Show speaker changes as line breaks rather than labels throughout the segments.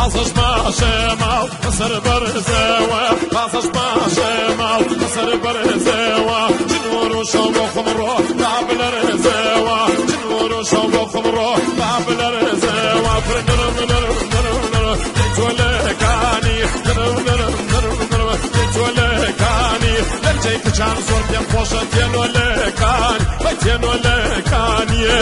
بازش ماشە ماڵ بەسەر بەرزەوە بازش ماشە ماڵ بەسەر بەرزەوە جنور و شەو بۆ خمڕۆ با بلەرزەوە جنور و شەو بۆ خمڕۆ با بلەرزەوە نرم نرم نرم نرم تۆلەکانی نرم نرم نرم نرم تۆلەکانی لەرجەی کچان زۆر پێم خۆشە تێنۆلەکان بە تێنۆلەکانیە.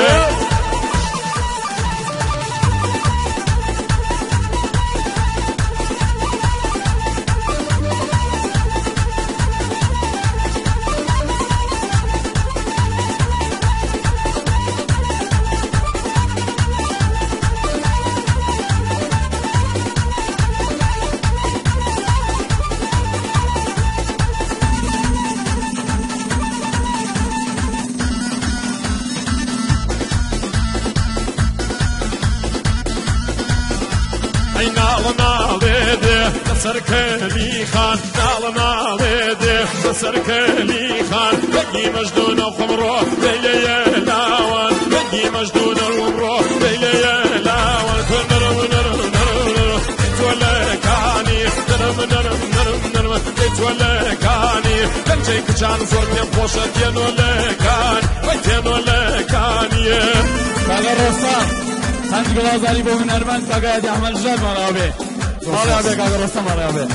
سەرکەلی خان ناڵە ناڵێ دێ لە سەرکەلی خان بەگی مەژدوونە خمڕۆ لەیلەیە لاوان بەگی مەژدوونە ڕومڕۆ لەیلەیە لاوان نەرم نەرم نەرم نەرم تۆلەکانی نەرم نەرم نەرم نەرم تۆلەکانی لەنجەی کچان زۆر پێم خۆشە تێنۆلەکان بە تێنۆلەکانیە.
کاکە ڕۆستان هەند گوڵازاری بۆ هونەرمەند کاکە یادی ئەحمەد ژار ماڵەوە بێ. ماڵێ ئابێ کاکە ڕۆستان ماڵێ ئابێ.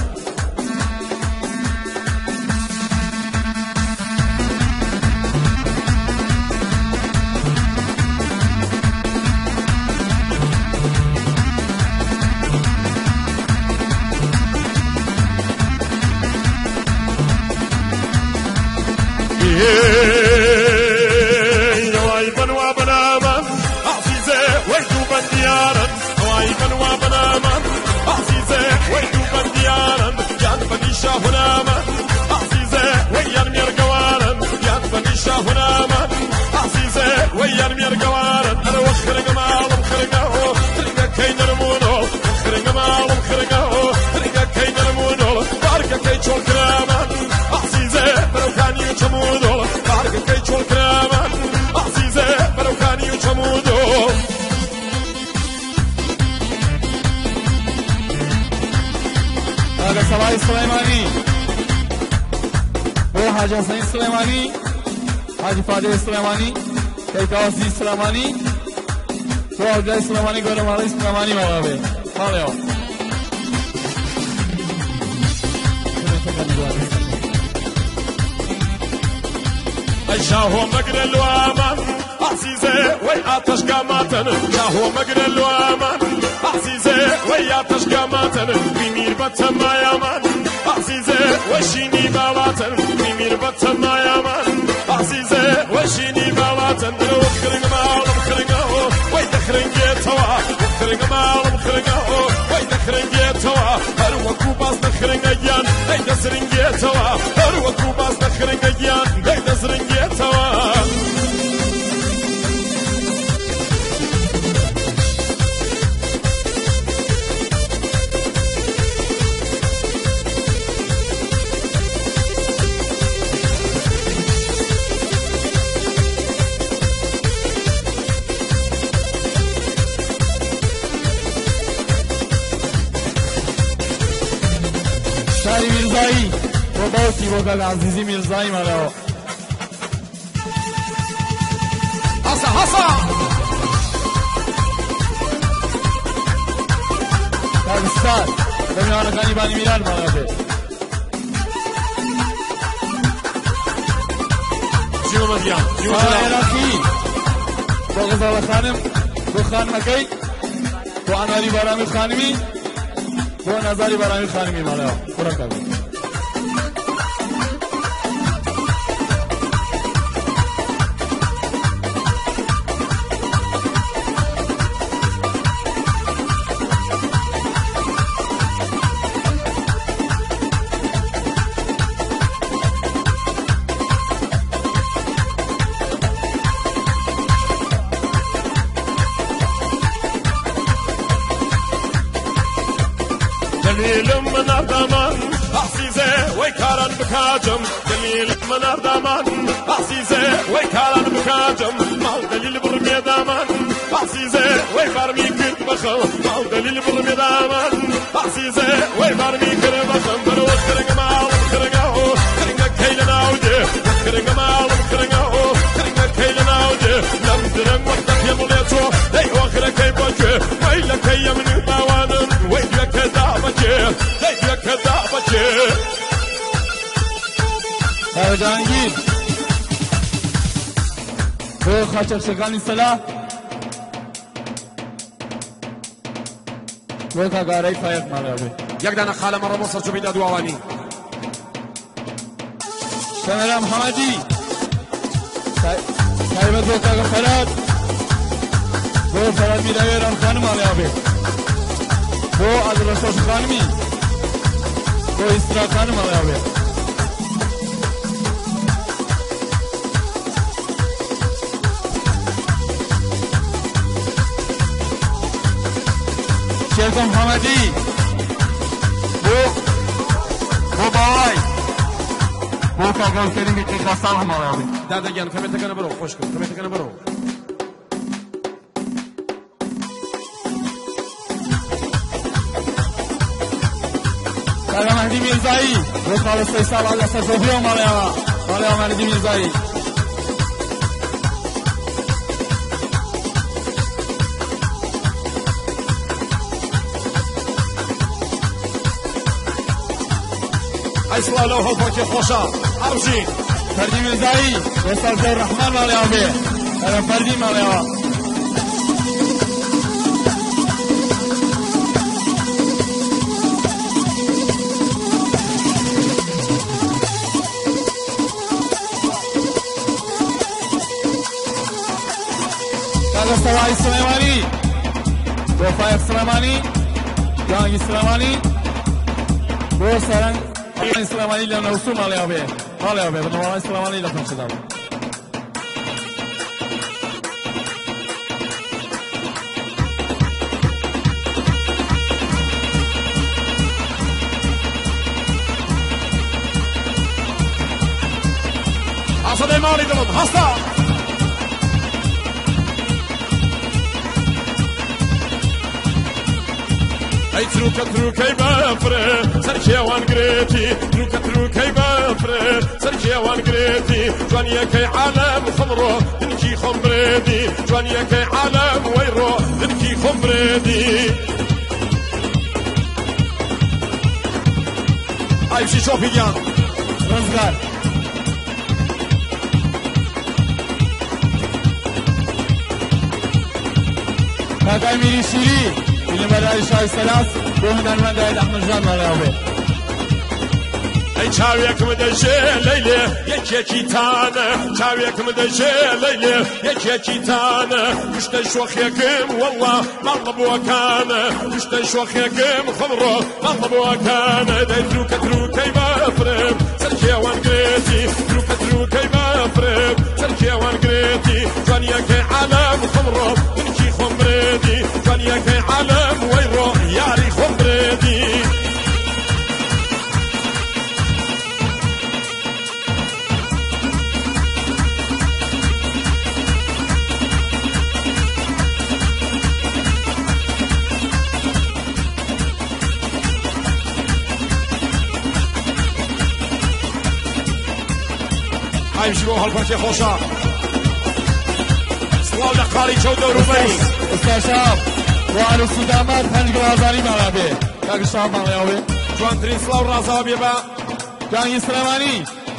سەڵای سڵێمانی بۆ حاجی حەسەنی سڵێمانی حاجی فادێ سڵێمانی کەیکاوەسی سڵێمانی بۆ عەبدولای سڵێمانی گۆرەماڵی سڵێمانی ماڵا بێ ماڵێەوە.
شاهۆ مەگرە لوامان عەزیزێ وەی ئاتەشگاماتن شاهۆ مەگرە لوامان عەزیزێ وەی ئاتەشگاماتن بیمیر بەتەمایامان عەزیزێ وەشینی باڵاتن بیمیر بەتەمایامان عەزیزێ وەشینی باڵاتن درەوە خرنگە ماڵم خرنگەوە وەی دەخرنگێتەوە خرنگە ماڵم خرنگەوە وەی دەخرنگێتەوە هەر وەکوو باز دەخرنگە گیان دەی دەزرنگێتەوە هەر وەکوو باز دەخرنگە گیان دەی دەزرنگێتەوە.
ساری میرزایی بۆ باوکی بۆ کاک عەزیزی میرزایی ماڵەوە.
هەسا هەسا
کاک ستار بۆ میوانەکانی بانی میران ماڵەوە بێ. عێراقی بۆ غەزاڵە خانم بۆ خانمەکەی بۆ ئەنواری بارامی خانمی بۆ نازاری بارامی خانمی ماڵەوە کوڕەکە بێ.
دلیلم من اردمان عزیزه وی کاران بکاجم دلیل من اردمان عزیزه وی کاران بکاجم مال دلیل برمی دامان عزیزه وی فەرمی کرد بەخەم ماڵ دەلیل بڕمێ دامان عزیزه وی فەرمی کرد بەخەم بەرەوە کرنگە ماڵم کرنگەوە کرنگەکەی لە ناودێ کرنگە ماڵم کرنگەوە کرنگەکەی لە ناودێ لەم درەنگ وەختە پێم بڵێ چۆ دەی ئۆخرەکەی بۆ کوێ وەی لەکەی یەمن و باوانم وەی دوێکە دابەکێ دەی دوێکە دابەکێ.
جهانگیر بۆ خاچەخشەکانی سەلا بۆ کاگارەی فایق ماڵێ بێ.
یەک دانە خالە مەڕە بۆ سەرچۆپی دادواوانی.
سەمەرا محەممەدی تایبەت بۆ کاکە فەراد بۆ فەراد میراوێران خانم ماڵێ بێ بۆ عەبدولڕەشۆش خانمی بۆ ئیسرا خانم ماڵێ بێ. شێرکۆ محەممەدی بۆ باوای بۆ کاکە کەریمی قیقا ساڵح ماڵێ بێ.
دادە گیان کەمێتەکەنە بڕۆ خۆش کرد کەمێتەکەنە بڕۆ.
کاکە مەهدی میرزایی بۆ خاڵە سەی ساڵ لەسەر زۆفیەوە ماڵێەوە ماڵێەوە مەهدی میرزایی.
ئەی سڵاو لەو هەڵپەڕکێ خۆشە ئەڕژی.
فەردی میرزایی بۆ سەرزەر ڕەحمان ماڵێەوە بێ ئەرە فەردی ماڵێەوە. کاکە سەوای سلێمانی بۆ فایق سلێمانی جانگی سلێمانی بۆ سەرەنگ سلێمانی لە نەوسوو ماڵێەوە بێ ماڵێەوە بێ بنەماڵەی سلێمانی لە خۆشدا بێ.
ئاسەدەی ماڵی دڵم هەستا. ئەی تروکە تروکەی بەفرێ سەرکێوان گرێتی تروکە تروکەی بەفرێ سەرکێوان گرێتی جوانیەکەی عالەم خمڕۆ دنکی خۆم برێدی جوانیەکەی عالەم وەیڕۆ دنکی خۆم برێدی. ئای بژی شۆپی گیان.
ڕزگار کاکای میری شیری فیلمبرداری شای سەلاس بۆ هونەرمەندای ئەحمەدژان ماڵێەوە بێ.
ئەی چاوێکم دەژێ لەیلێ یەکێکی تانە چاوێکم دەژێ لەیلێ یەکێکی تانە پشتە شۆخێکم وەڵڵا ماڵە بووەکانە پشتە شۆخێکم خمڕۆ ماڵە بووەکانە دەی تروکە تروکەی بەفرم سەرکێوان گرێتی تروکە تروکەی بەفرم سەرکێوان گرێتی جوانیەکەی عالەم خمڕۆ دنکی خۆم برێدی جوانیەکەی عالەم وەیڕۆ یاری خۆم برێدی. ئای بژی بۆ هەڵپەرکێ خۆشە. سڵاو لە قاڵی چەو دەوروبەری.
ئێستا شاب بۆ عروسی داماد پەنج گڵازانی ماڵا بێ کاکە شاب ماڵێەوە بێ.
جوانترین سڵاو ڕازاوە بێ بە
جانگی سلێمانی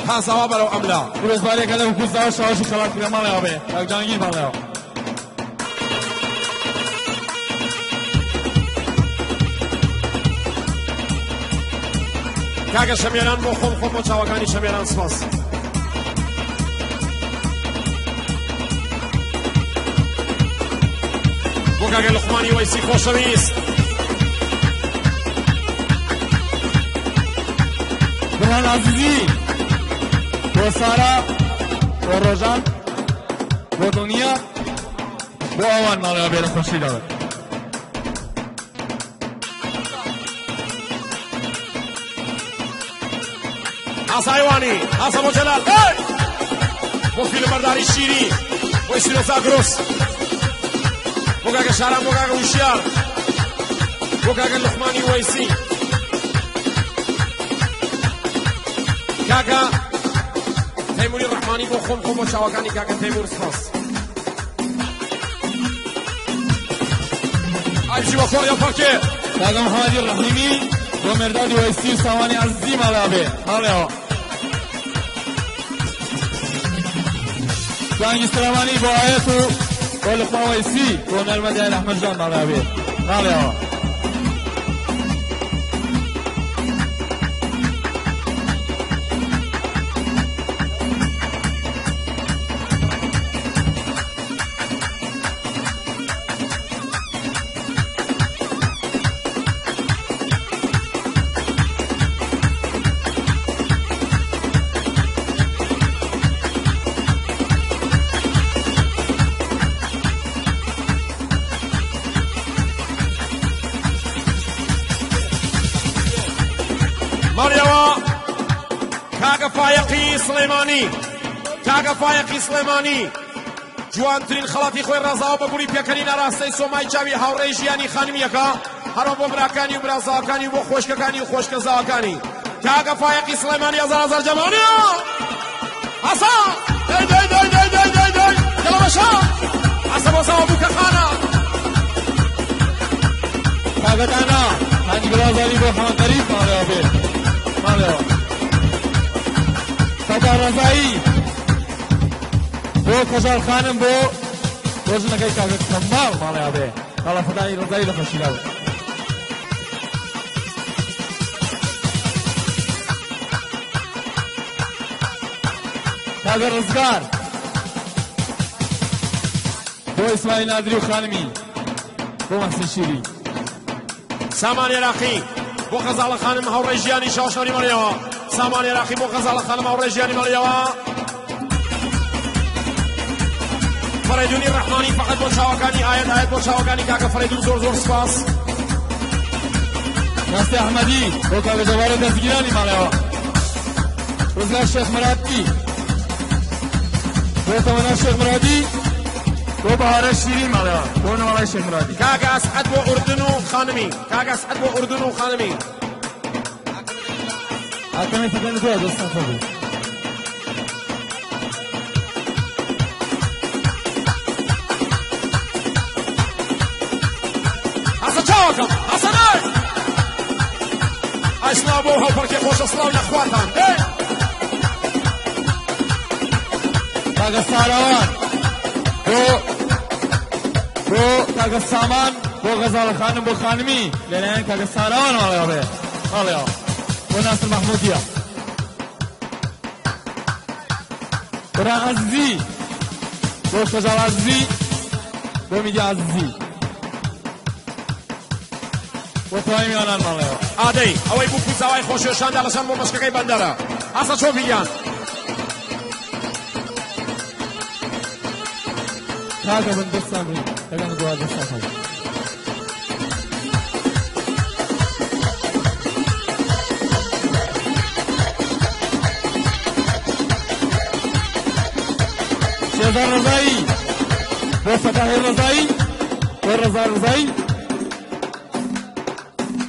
هازاوا بەرەو ئەملا.
پیرۆزباریەکە لە کوزاوە شاوەشی خەڵات کرا ماڵێەوە بێ کاک جانگیر ماڵێەوە.
کاکە شەمێران بۆ خۆم خۆم بۆ چاوەکانی شەمێران سپاس. بۆ کاکە لوقمانی وەیسی خۆشەویست.
برهان عزیزی بۆ سارا بۆ ڕۆژان بۆ دڵنیا بۆ ئەوان ماڵێەوە بێ لە خۆشی دەڵێ.
ئاسایوانی ئاسا بۆ جەلال بۆ فیلمبەرداری شیری بۆ سیرۆ زاگرۆس. بۆ کاکە شاران، بۆ کاکە وشیار، بۆ کاکە لوقمانی وەیسی، کاکە تەیموری ڕەحمانی بۆ خۆم، خۆم بۆ چاوەکانی کاکە تەیمور سپاس. ئایبژی بۆ کۆڕی پەڕکێ.
کاکە محەممەدی ڕەحیمی بۆ مێردادی وەیسی و ساوانی عەزیزی ماڵێ بێ ماڵێەوە. بانگی سلێمانی بۆ ئایەت و بۆ لوقمان وەیسی بۆ نەرمەدیان ئەحمەد جان ماڵێ بێ ماڵێەوە.
ماڵیەوە کاکە فایەقی سڵێمانی، کاکە فایەقی سڵێمانی جوانترین خەڵاتی خۆی ڕازاوە بە گوڵی پێکەنین ئاراستەی سۆمای چاوی هاوڕێی ژیانی خانمیەکە، هەروە بۆ براکانی و برازاکانی و بۆ خۆشکەکانی و خۆشکەزاکانی. کاکە فایەقی سڵێمانی هەزار هەزار جەمانی ئاسا دەی دەی دەی دەی دەی دەی دەی دڵە بەشا ئاسە بۆ زاوە بووکە خانە.
کاکە دانا هانی گڵازاری بۆ حەمەد غەریب ماڵێەوە بێ ماڵێەوە. فەتا ڕەزایی بۆ کەژاڵ خانم بۆ ژنەکەی کاکە کەماڵ ماڵێەوە بێ خاڵە فەتای ڕەزایی لە خۆشیدا بوو. کاکە ڕزگار بۆ ئیسماعیل نادری و خانمی بۆ مەحسین شیری.
سامان عێراقی بۆ غەزاڵە خانم هاوڕێی ژیانی شاوشاری مەڵیەوە. سامان عێراقی بۆ غەزاڵە خانم هاوڕێی ژیانی مەڵیەوە. فەرەیدونی ڕەحمانی فقط بۆ چاوەکانی ئایەت، ئایەت بۆ چاوەکانی کاکە فەرەیدون زۆر زۆر سپاس.
ناسی ئەحمەدی بۆ کاکە جەبارە دەستگیرانی ماڵەوە. ڕزگار شێخ مرادی بۆ تەمەنا شێخ مرادی بۆ بەهارە شیرین ماڵەوە بۆ نەوەڵای شێخ مرادی.
کاکە ئەسعەد بۆ ئوردن و خانمی، کاکە ئەسعەد بۆ ئوردن و خانمی.
ئاکەمێ فەکەن تۆ دەستان خۆش بێ.
ئاسە چاوەکەم ئاسە نای ئای سڵاو بۆ هاوپەڕکێ خۆشە، سڵاو لە خواتان. دەی
کاکە ساراوان بۆ بۆ کاکە سامان بۆ غەزاڵە خانم بۆ خانمی لەلایەن کاکە ساراوان ماڵێەوە بێ ماڵێەوە. بۆ ناسر مەحموودیە. برا عەزیزی بۆ کەژاڵ عەزیزی بۆ میدیا عەزیزی بۆ تەواوی میوانان ماڵێەوە.
ئادەی ئەوەی بوو کوزاوای خۆشێشاندا لەسەر بۆ مەشکەکەی بەندەرە. ئاسە چۆپیان
کاکە بن دەستان بن لەگەڵ دوا دەستان خۆش. شێزار ڕەزایی بۆ فەتاحی ڕەزایی بۆ ڕەزا ڕەزایی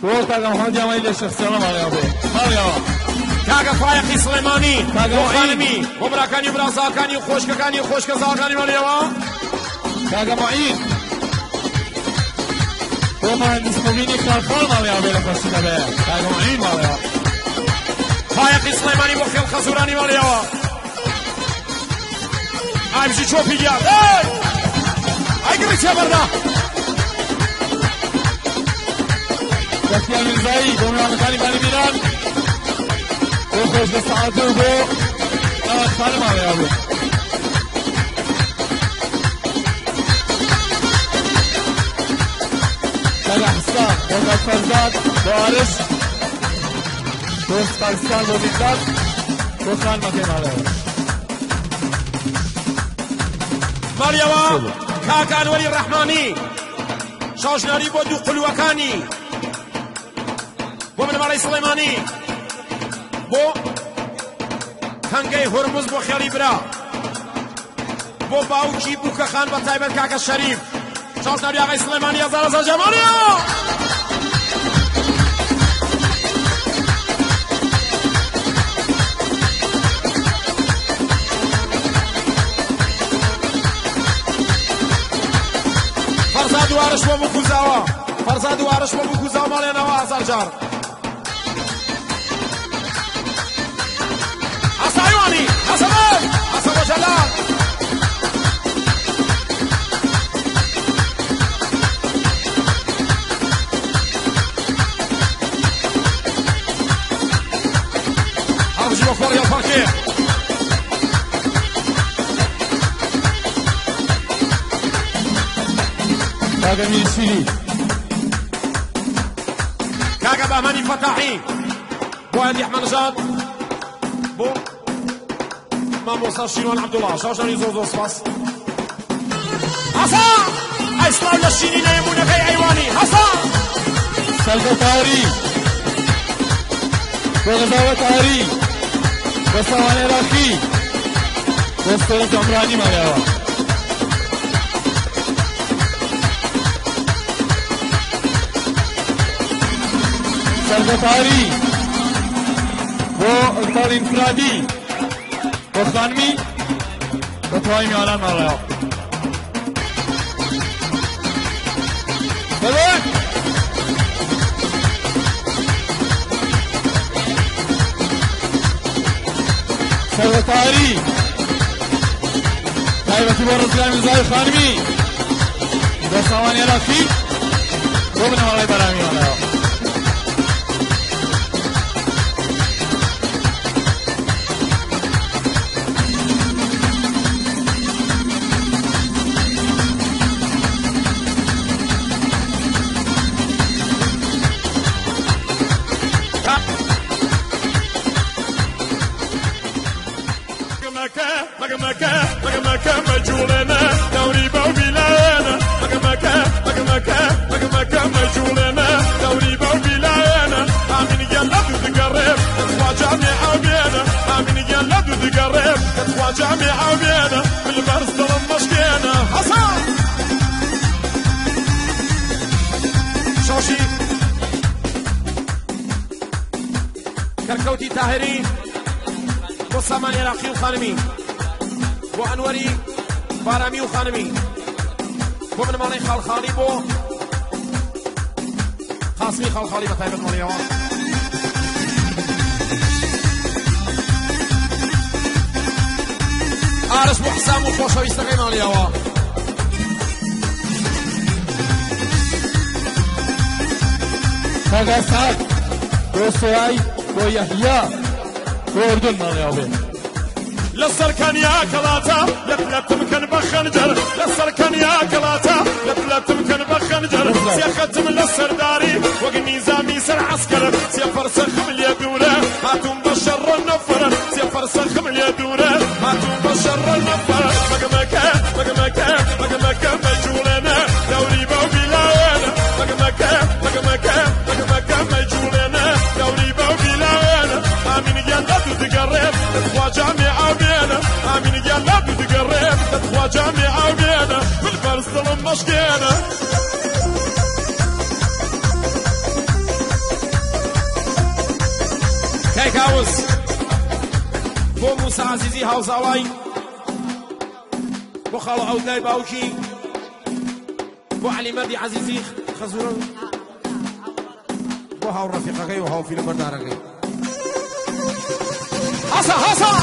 بۆ کاکە محەممەد یامانی لە شەخسیانە ماڵیەوە بێ ماڵیەوە.
کاکە فایەقی سڵێمانی
کاکە
بۆ
معین.
خانمی بۆ براکانی و برازاکانی و خۆشکەکانی و خۆشکەزاکانی ماڵیەوە.
کاکە معین بۆ مهندس مبینی خاڵخاڵ ماڵیەوە بێ لە خۆشیدا بێ کاکە معین ماڵیەوە.
فایەقی سڵێمانی بۆ خێڵ خەزورانی ماڵیەوە. ئایبژی چۆپی گیان ئەی ئای گڕی تێبەردا.
بەختیار میرزایی بۆ میوانەکانی بانی میران بۆ خۆشگە سەعاتە و بۆ ناوەند خانم ماڵیەوە بێ. کاکە حسام بۆ کاک فەرزاد بۆ ئارش بۆ پاکستان بۆ میرزاد بۆ خانمەکەی ماڵیەوە.
ماڵیەوە کاکە ئەنوەری ڕەحمانی شاژناری بۆ دوو قولوەکانی بۆ بنەماڵەی سڵێمانی بۆ تەنگەی هورمز بۆ خێڵی برا بۆ باوکی بووکە خان بە تایبەت کاکە شەریف. شاوشناوی ئاغای سڵێمانی هەزار جەمالی فەرزاد و ئارش بۆ بکوزاوە فەرزاد و ئارش بۆ بکوزاوە ماڵێنەوە هەزار جار حەسایوانی حەسەبەر حەسەبە جەلال هەربژی بۆ فۆڕیە پارکێ
کاکە میرشیری
کاکە بەهمەنی فەتاحی بۆ هەندی ئەحمەدنژاد بۆ مامۆستا شیروان عەبدوڵڵا شاوشانی زۆر زۆر سپاس هەسا ئەی سڵاو لە شیری نەیمونەکەی ئەیوانی هەسا
سەلکە تاری بۆ غەزاوە تاری بۆ ساوان عێراقی بۆ ستۆرە عومرانی ماڵیاوە سەلکە تاری بۆ ئەلتاڵ ئینفرادی بۆ خانمی بۆ تەواوی میوانان ماڵیاوە بەڵێ سەرەتاری تایبەتی بۆ ڕزگار میرزای خانمی بۆ ساوان عێراقی بۆ بنەماڵەی بەرامی ماڵیاوە
شۆشی کەرکەوتی تاهری بۆ سامان عێراقی و خانمی بۆ ئەنوەری بارامی و خانمی بۆ بنەماڵەی خاڵخاڵی بۆ قاسمی خاڵخاڵی بە تایبەت ماڵیەوە ئارش بۆ حسام و خۆشەویستەکەی ماڵیەوە
کاکە سعد بۆ سۆای بۆ یەحیا بۆ ئوردن ماڵیاوە بێ
لەسەر کەنیا کەڵاتە لەپلەتم کەن بە خەنجەر لەسەر کەنیا کەڵاتە لەپلەتم کەن بە خەنجەر سێخەتم لە سەرداری وەک نیزامی سەر عەسکەر سێ فەرسەخم لێ دوورە هاتووم بە شەڕ نەفەر سێ فەرسەخم لێ دوورە هاتووم بە شەڕ نەفەر مەگەمەکە مەگەمەکە مەگەمەکە مەجوڵێنە دەوری بەو بیلاوێنە مەگەمەکە مەگەمەکە مەگەمەکە مەجوڵێنە دەوری بەو بیلاوێنە ئامین گیان لە دوو دگەڕێم دەتخوا جامی ئاوێنە ئامین گیان لە دوو دگەڕێم دەتخوا جامی ئاوێنە بالبەرز دڵم مەشکێنە کاوس بۆ موسا عەزیزی هاوزاوای بۆ خاڵە عەودلای باوکی بۆ عەلی مەردی عەزیزی خەزورە بۆ هاوڕەفیقەکەی و هاوفیلمبەردارەکەی هەسا هەسا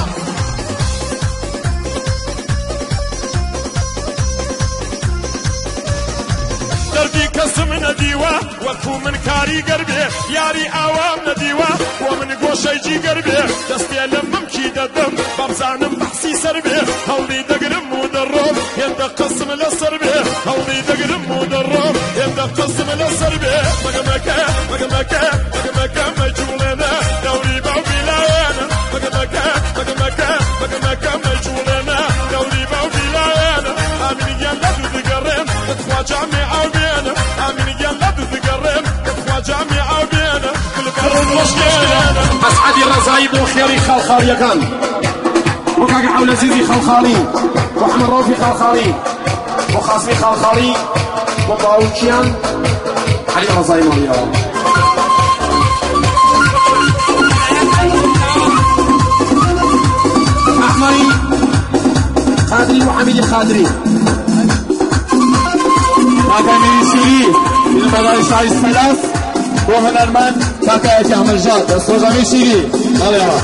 دەردی کەسم نەدیوە وەکو من کاریگەر بێ یاری ئاوام نەدیوە بۆ من گۆشەی جیگەر بێ دەستێ لە ممکی دەدەم بەبزانم بەحسی سەر بێ هەوڵی دەگرم و دەڕۆم هێندە قەسم لەسەر بێ هەوڵی دەگرم و دەڕۆم هێندە قەسم لەسەر بێ مەگەمەکە مەگەمەکە مەگەمەکە مەجوڵێنە دەوری باو بیلاوێنە مەگەمەکە مەگەمەکە مەگەمەکە مەجوڵێنە دەوری باو بیلاوێنە ئامین گیان لە دوو دگەڕێم دەتخوا جامی ئاوێنە ئامین گیان لە دوو دگەڕێم دەتخوا جامی ئاوێنە ئەسعەدی ڕەزایی بۆ خێڵی خاڵخاڵیەکان بۆ کاکە عەولەزیزی خاڵخاڵی بۆ حەمە ڕەوفی خاڵخاڵی بۆ قاسمی خاڵخاڵی بۆ باوکیان عەلی ڕەزای ماڵیەوە. ئەحمەدی قادری و حەمیدی قادری
کاکە میری شیری لە شاری سەلاس بۆ هونەرمەند کاکایەتی ئەحمەدژاد. دەستخۆش ئەمیر شیری ماڵیەوە.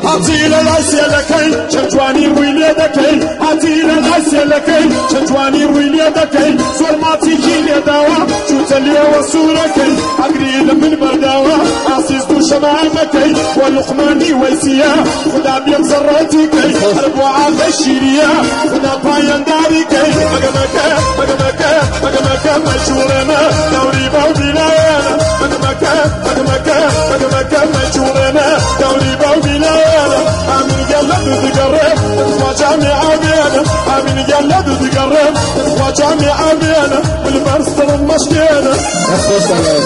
هاتی لە لای سێلەکەی چەند جوانی ڕووی لێ دەکەی، هاتی لە لای سێلەکەی چەند جوانی ڕووی لێ دەکەی، زۆر ماچێکی لێداوە چووتە لێوە سوورەکەی، ئەگری لە من بەرداوە ئاسیز دوو شەمامەکەی، بۆ لوقمانی وەیسیە خودا بێم زەڕەتی کەی، هەر بۆ ئاغەی شیریە خودا پایەنداری کەی، مەگەمەکە مەگەمەکە مەگەمەکە مەجوڵێنە دەوری باو بیلایەنە، مەگەمەکە مەگەمەکە مەگەمەکە مەجوڵێنە دەوری باو بیلایەنە، ئامین گەل لە دوو دگەڕێم خوا جامی ئاوێنە، ئامین گەل لە دوو دگەڕێم خوا جامی ئاوێنە، بالبەرز دڵم مەشکێنە.
دەستخۆش دەڵێ.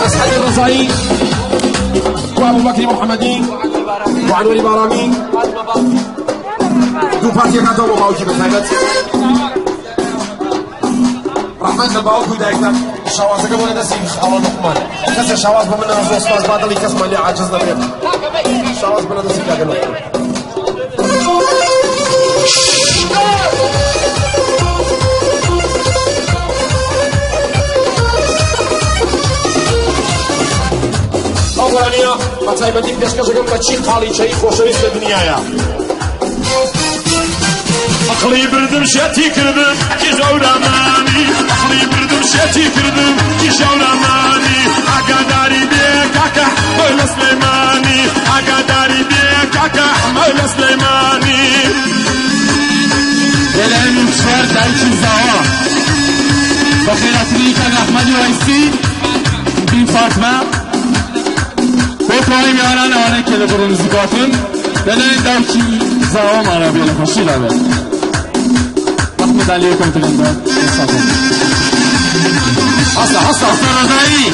أسعد الرزايي وأبو بكر محمدي وعنوري بارامی دوو پارتیەکانتەوە بۆ باوکی بەتایبەت ڕەحمەت لە باوک و دایکتان. شاوازەکە بۆ لە دەستی خاڵە لوقمان، کەسێ شاواز بە منە زۆر سپاس، با دڵی کەسمان لێ عاجز نەبێت. شاواز بە لە دەستی کاکە لوقمان. ئەو گۆرانیە بە تایبەتی پێشکەشەکەم بە چی قاڵیچەی خۆشەویست لە دنیاە. عقلی بردم شێتی کردم کی ژەورامانی، عقلی بردم شێتی کردم کی ژەورامانی، ئاگاداری بێ کاکە ئەحمەد لە سلێمانی، ئاگاداری بێ کاکە ئەحمەد لە سلێمانی.
لەلایەن چوار دایکی زاوا بە خێراترینی کاک ئەحمەدی وەیسی بین فاتمە بۆ تەواوی میوانان ئەوانەی کە لە بڕ نزیکاتن لەلایەن دایکی زاوامانە بێ لە خۆشیدا بێت. ڕەحمەتان لێ کەوتندا.
هەستا هەستا.
حەسەن ڕەزایی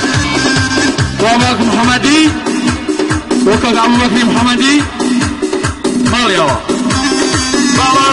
بۆ ئەبوبەکر محەممەدی بۆ کاک ئەبوبەکری محەممەدی ماڵیەوە.
باڵام